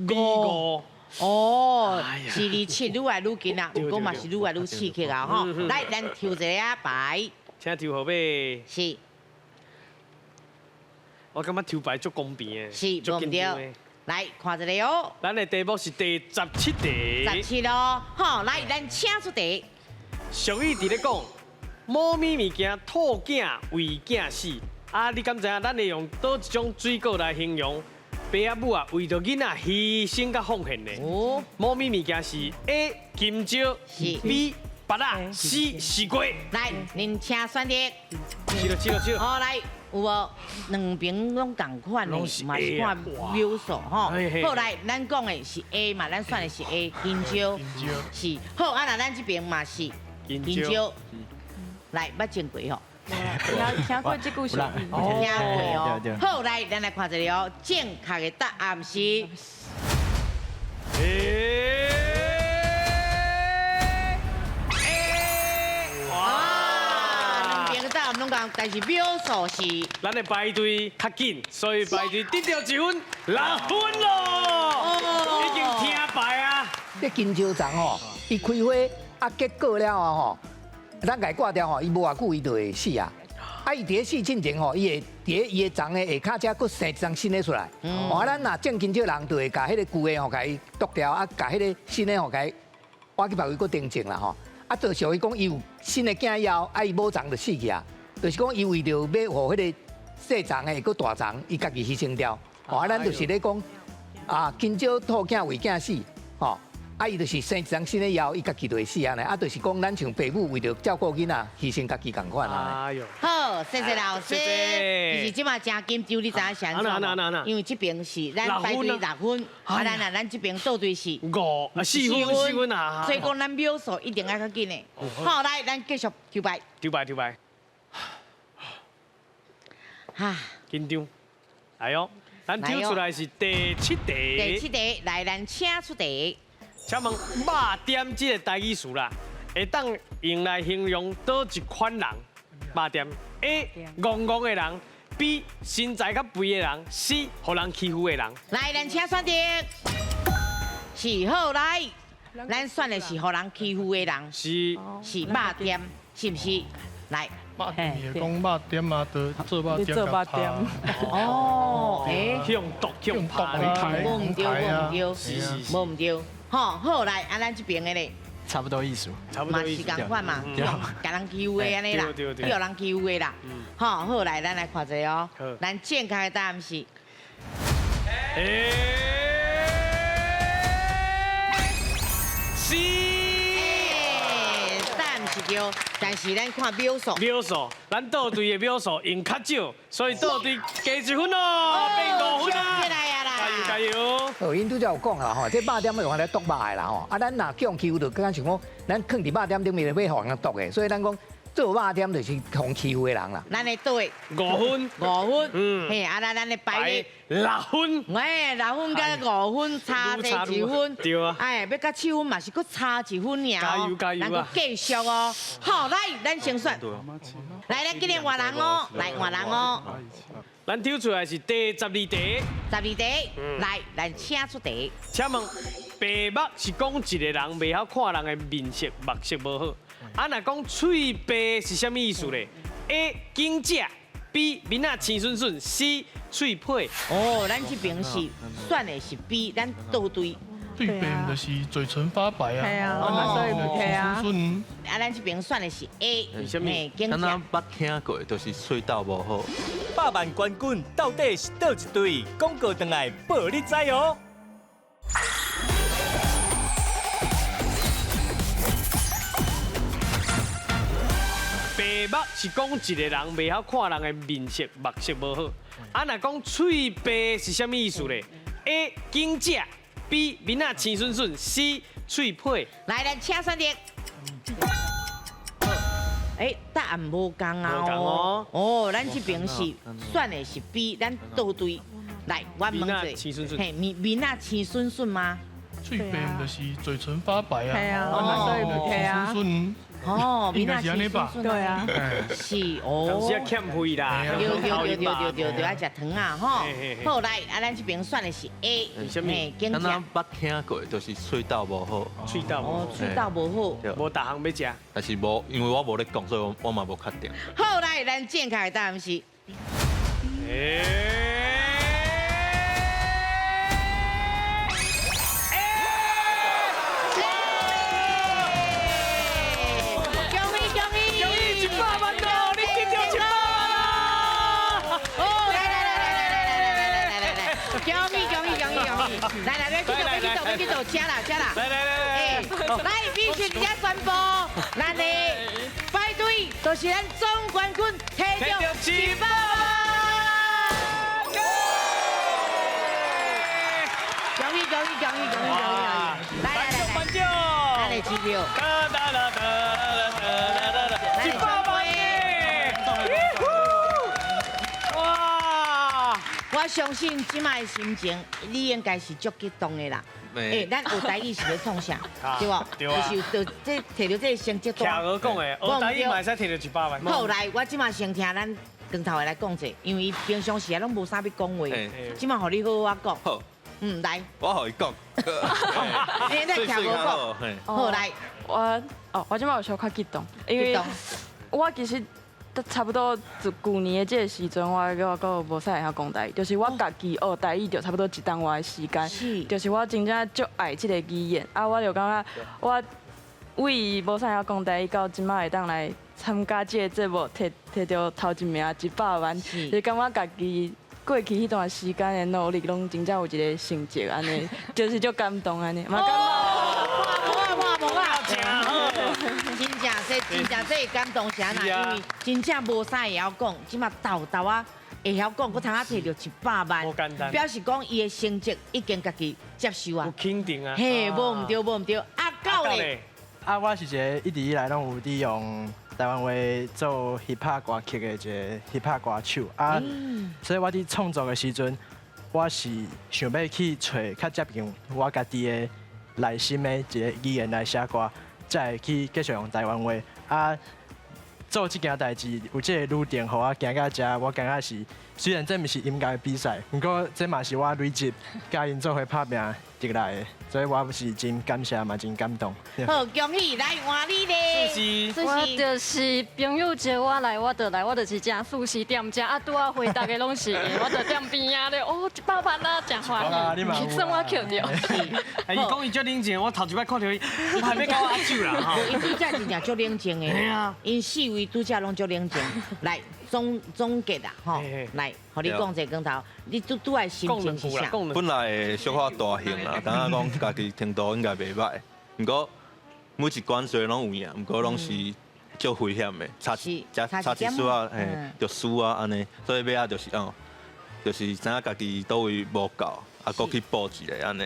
比五。哦，是離七愈來愈近啊，有講嘛是愈來愈刺激啊！吼，來，咱抽一个牌，請抽號碼。是。我感覺抽牌足公平的，是，無毋對。來看一下哦。咱的題目是第17題。17咯，好，來，咱請出題。俗語佇咧講，某物物件兔囝為囝死。啊，你敢知影？咱會用佗一種水果來形容爸仔母啊，為著囡仔犧牲佮奉獻的？哦。某物物件是 A 金蕉，B 芭樂，C 西瓜。來，恁請選擇。是咯，是咯，是咯。好，來，有無？兩邊攏仝款的，嘛是看秒數吼。好，來，咱講的是 A 嘛，咱選的是 A 金蕉。是。好，啊，若咱這邊嘛是金蕉。來，捌見過吼。聽過這句俗語，聽過哦。好，來，咱來看一下哦，正確的答案是。哇，兩邊的答案攏仝，但是秒數是。咱的排隊較緊，所以排隊得到1分6分咯。已經聽牌啊。這金蕉欉吼，伊開花啊，結果了後吼。咱共伊割掉吼，伊無偌久伊就會死啊！啊，伊佇咧死進前吼，伊會佇咧伊的欉的下跤遮閣生一叢新的出來。哦，咱若種金蕉人就會共彼個舊的吼，共伊剁掉，啊，共彼個新的吼，共伊挖去別位閣重種啦吼。啊，就屬於講伊有新的囝以後，啊，伊母欉就死去啊。就是講伊為著欲予彼個細欉的會閣大欉，伊家己犧牲掉。哦，啊，咱就是咧講啊，金蕉兔囝為囝死，吼。啊！伊就是生一叢新的以後，伊家己就會死按呢。啊，就是講咱像爸母為著照顧囡仔，犧牲家己仝款按呢。哎喲！好，謝謝老師。其實這馬真緊張，你知影是按怎？因為這邊是咱排隊6分，啊，咱這邊倒隊是5啊4分4分啊。所以講咱秒數一定愛較緊的。好，來，咱繼續抽牌。抽牌，抽牌。哈！緊張。來哦，咱抽出來是第7題。第7題，來，咱請出題。請問肉點這個台語詞啦，會當用來形容佗一款人？肉點 A 戇戇的人，B 身材較肥的人，C 予人欺負的人。來，咱請選擇。是好來，咱選的是予人欺負的人。是。是肉點，是毋是？來。肉點伊講肉點啊，就做肉點做肉點。哦，欸。用毒用毒來無毋對，無毋對，無毋對。吼，好來，啊，咱這邊的咧，差不多意思，嘛是仝款嘛，共人欺負的按呢啦，予人欺負的啦。吼，好來，咱來看一下哦，咱正確的答案是，C，答案是對，但是咱看秒數，秒數，咱倒隊的秒數用較少，所以倒隊加1分咯，變5分啦。加油加油！哦，𪜶拄才有講啦吼，這肉點用來剁肉的啦吼，啊，咱若叫人欺負，就敢像講，咱囥佇肉點頂面，欲予人剁的，所以咱講做肉點就是予欺負的人啦。咱的對5分，5分，嗯，嘿，啊，咱的排6分，喂，6分佮5分差這1分，對啊，哎，欲佮7分嘛是閣差1分爾，加油加油啊！咱閣繼續哦，好，來，咱先選，來，咱今日換人哦，來換人哦。咱抽出來是第12題。12題，來，咱請出題。請問白目是講一個人袂曉看人的面色，目色無好。啊，若講喙白是啥物意思咧？A 緊食，B 面仔青筍筍，C 喙皮。哦，咱這邊是選的是 B，咱倒對。喙白就是嘴唇發白啊。係啊，所以唔皮啊。啊，咱這邊選的是 A，嘿，敢若捌聽過，就是喙斗無好。百萬冠軍到底是佗一隊？廣告轉來報你知哦。白目是講一個人袂曉看人的面色，目色無好。啊，若講喙白是啥物意思咧？A 緊食，B 面仔青筍筍，C 喙皮。來，咱請選擇。哎，答案無仝啊！哦，哦，咱這邊是選的是 B，咱倒對。來，我問一下，嘿，面面仔青筍筍嗎？喙白就是嘴唇發白啊。係啊，所以唔皮啊。青筍。哦，应该是按呢吧？对啊，是哦。当时啊欠费啦。对对对对对对，爱食糖啊吼。好来，啊咱这边选的是 A，啥物？警敢若捌听过，就是喙斗无好。喙斗哦，喙斗无好。无逐项欲食。但是无，因为我无咧讲，所以我我嘛无确定。好来，咱正确的答案是。恭喜恭喜！恭喜100万咯！你得到100万啦！哦，来来来来来来来来来来，恭喜恭喜恭喜恭喜！来来，欲去倒，欲去倒，欲去倒，车啦车啦！来来来来，来，必须直接宣布，咱的排队就是咱总冠军，提到100万！恭喜恭喜恭喜恭喜恭喜！来来来来，咱的支票。 100万耶！哇！我相信这摆的心情，你应该是足激动的啦。欸，咱学台语是咧创啥？对无？对啊。就是就这提著这个成绩单。徛鹅讲的，学台语嘛会使提著100万。好，来，我这摆先听咱光头的来讲者，因为伊平常时啊拢无啥欲讲话，这摆予你好好讲。好。嗯，来。我予伊讲。欸，咱徛无讲。好，来。我哦，我这摆有小可激动，因为我其实差不多自旧年的这个时阵，我阁无啥会晓讲台语，就是我家己学台语就差不多一冬外的时间，就是我真正足爱这个语言，啊，我就感觉我为无啥会晓讲台语，到这摆会当来参加这个节目，摕摕著头一名100万，就感觉家己过去彼段时间的努力，拢真正有一个成绩按呢，就是足感动按呢，嘛感觉。真正这真正这会感动啥啦？因为真正无啥会晓讲，这马沓沓仔会晓讲，阁通啊提著100万，表示讲伊的成绩已经家己接受啊，有肯定啊。嘿，无毋对，无毋对。啊，狗咧，啊，我是一个一直以来拢有伫用台湾话做 hip hop 歌曲的一个 hip hop 歌手啊，所以我伫创作的时阵，我是想欲去揣较接近我家己的内心的一个语言来写歌。才会去继续用台湾话啊，做这件代志有这个旅程，予我行到遮，我感觉是虽然这毋是音乐比赛，毋过这嘛是我累积佮𪜶做伙拍拚得来的，所以我是真感谢嘛，真感动。好，恭喜来换你咧。是我就是朋友招我来，我就来，我就是食素食店食，啊，拄仔回答的拢是，我就踮边仔咧，哦，100万啊，真欢喜，算我抾著。哎，伊讲伊足冷静，我头一摆看著伊，还欲共我握手啦吼。𪜶拄才真正足冷静的，𪜶四位拄才拢足冷静。来总总结啦，吼，来，予你讲一个光头，你拄拄仔心情是啥？本来会小可大兴啦，感觉讲家己程度应该袂䆀，毋过每一关虽然拢有赢，毋过拢是足危险的，差一差一丝仔，嘿，就输啊按呢，所以尾仔就是哦，就是知影家己佗位无够，啊，阁去补一下按呢，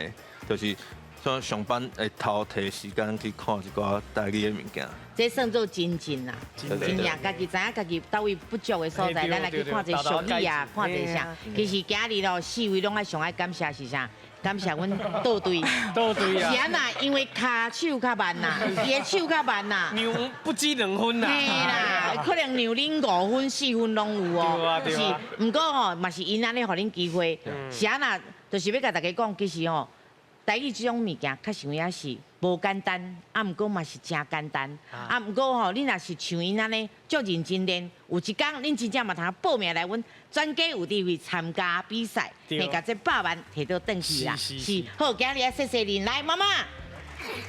就是像上班会偷提时间去看一寡台语的物件。这算做精进啦，真正家己知影家己佗位不足的所在，咱来去看一下俗语啊，看一下啥。其实今日咯，四位拢爱上爱感谢是啥？感谢阮倒队，倒队啊！是按怎？因为跤手较慢啦，伊的手较慢啦，让不止2分啦，嘿啦，可能让恁5分、4分拢有哦。对啊，是，毋过吼，嘛是𪜶按呢予恁机会，是按怎？就是欲共大家讲，其实吼，台语这种物件，确实有影是无简单，啊，毋过嘛是真简单，啊，毋过吼，你若是像𪜶按呢足认真练，有一工恁真正嘛通报名来阮全家有智慧参加比赛，会共这100万提倒转去啦。是，好，今日爱谢谢恁，来妈妈，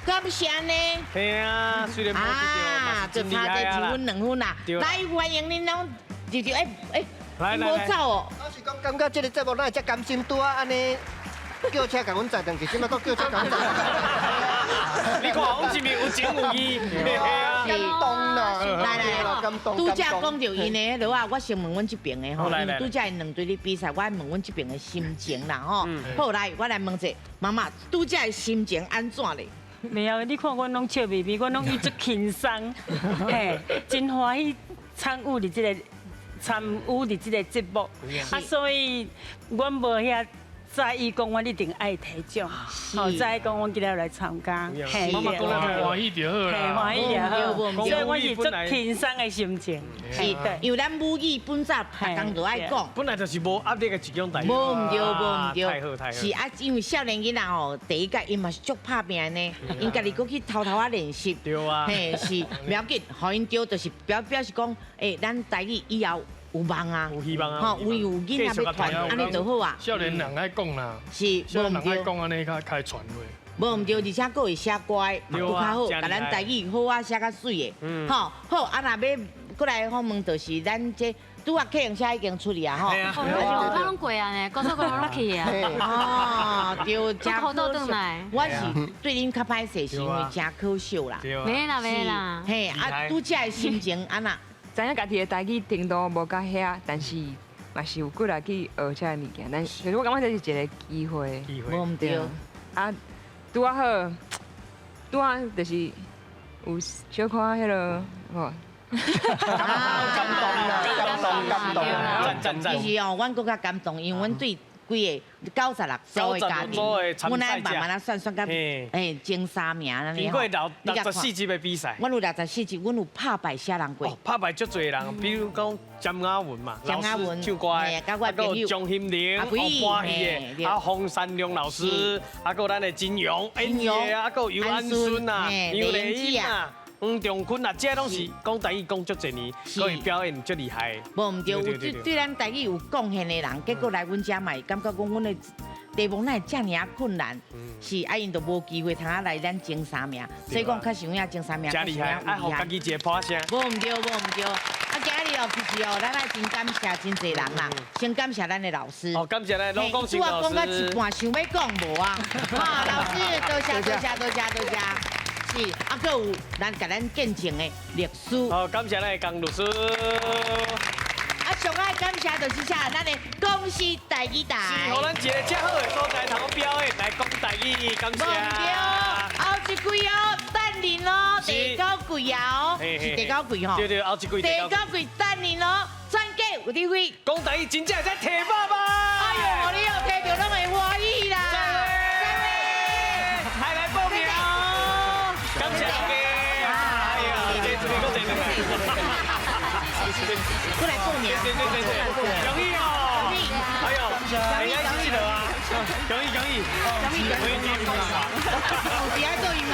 感谢呢。嘿啊，虽然无得到，嘛是真厉害啊就差这1分2分啦。来，欢迎恁拢入场，哎哎，无走哦。我是讲，感觉这个节目哪会遮甘心拄仔按呢？叫车共阮载转去，这摆阁叫车共阮载。你看，阮这边有情有义，感动啦！来来来，感动。拄才讲著𪜶的彼落啊，我先问阮这边的吼，因为拄才𪜶两队咧比赛，我爱问阮这边的心情啦吼。好，来，我来问者，妈妈，拄才的心情按怎咧？没有，你看阮拢笑眯眯，阮拢伊足轻松，嘿，真欢喜参与伫这个参与伫这个节目，啊，所以阮无遐。在意讲，阮一定爱提奖，好在意讲，阮今日来参加，妈妈讲了欢喜就好啦，欢喜就好，所以我是足轻松的心情。是，因为咱母语本早逐工都爱讲，本来就是无压力的一种代志。无毋对，无毋对，太好太好。是啊，因为少年囡仔吼，第一届𪜶嘛是足拍拼呢，𪜶家己阁去偷偷仔练习。对啊。嘿，是，袂要紧，予𪜶著就是表示讲，欸，咱台语以后有望啊，有希望啊，吼，有囡仔欲传，按呢就好啊。少年人爱讲啦，是，少年人爱讲按呢较开传话。无毋对，而且阁会写歌的，嘛阁较好，共咱台语好啊写较媠的，吼好啊，若欲阁来访问，就是咱这拄仔客运车已经出去啊，吼。我拢过啊呢，高速公路落去啊。哦，对，真可惜。我是对恁较歹势，是因为真可惜啦。没啦没啦。嘿，啊，拄才的心情按怎？知影家己的台语程度无到遐，但是嘛是有骨力去学这个物件。但是，我感觉这是一个机会。机会。无毋对。啊，拄仔好，拄仔就是有小可彼个，吼。感动感动感动，赞赞赞！其实哦，阮阁较感动，因为阮对规个96组的家庭，阮爱慢慢仔算算到，哎，前三名按呢。经过64集的比赛，阮有64集，阮有拍败啥人过？拍败足济人，比如讲詹雅文嘛，詹雅文唱歌的，啊，阁有张兴玲，欢喜的，啊，洪山良老师，啊，阁有咱的金勇，金勇，啊，阁有尤安孙啊，杨丽英啊。黄仲坤啊，这拢是讲台语讲足济年，阁伊表演足厉害。无毋对，有对对咱台语有贡献的人，结果来阮遮嘛会感觉讲阮的题目哪会遮尔仔困难？是啊，𪜶就无机会通仔来咱前三名，所以讲较是有影前三名。真厉害，爱予家己一个破声。无毋对，无毋对。啊，今日哦，其实哦，咱爱真感谢真济人啦，先感谢咱的老师。哦，感谢咱罗光新老师。拄仔讲到一半，想欲讲无啊？哈，老师，多谢多谢多谢多谢。是，啊，阁有咱共咱见证的律师。好，感谢咱的江律师。啊，上爱感谢就是啥，咱的公视台语台。是，予咱一个遮好的所在通表演来讲台语，感谢。无毋对，后一季哦，等恁哦，第九季啊哦，是第九季吼。对对，后一季。第九季等恁哦，全家有机会。讲台语真正会使提爸爸。哎呦，你哦提著拢会欢喜啦。还来报名。感谢大家。哎呀，这这个这个。过来报名。对对对对，恭喜哦！哎呦，哎，记得啊，恭喜恭喜，恭喜恭喜！有伫爱做音乐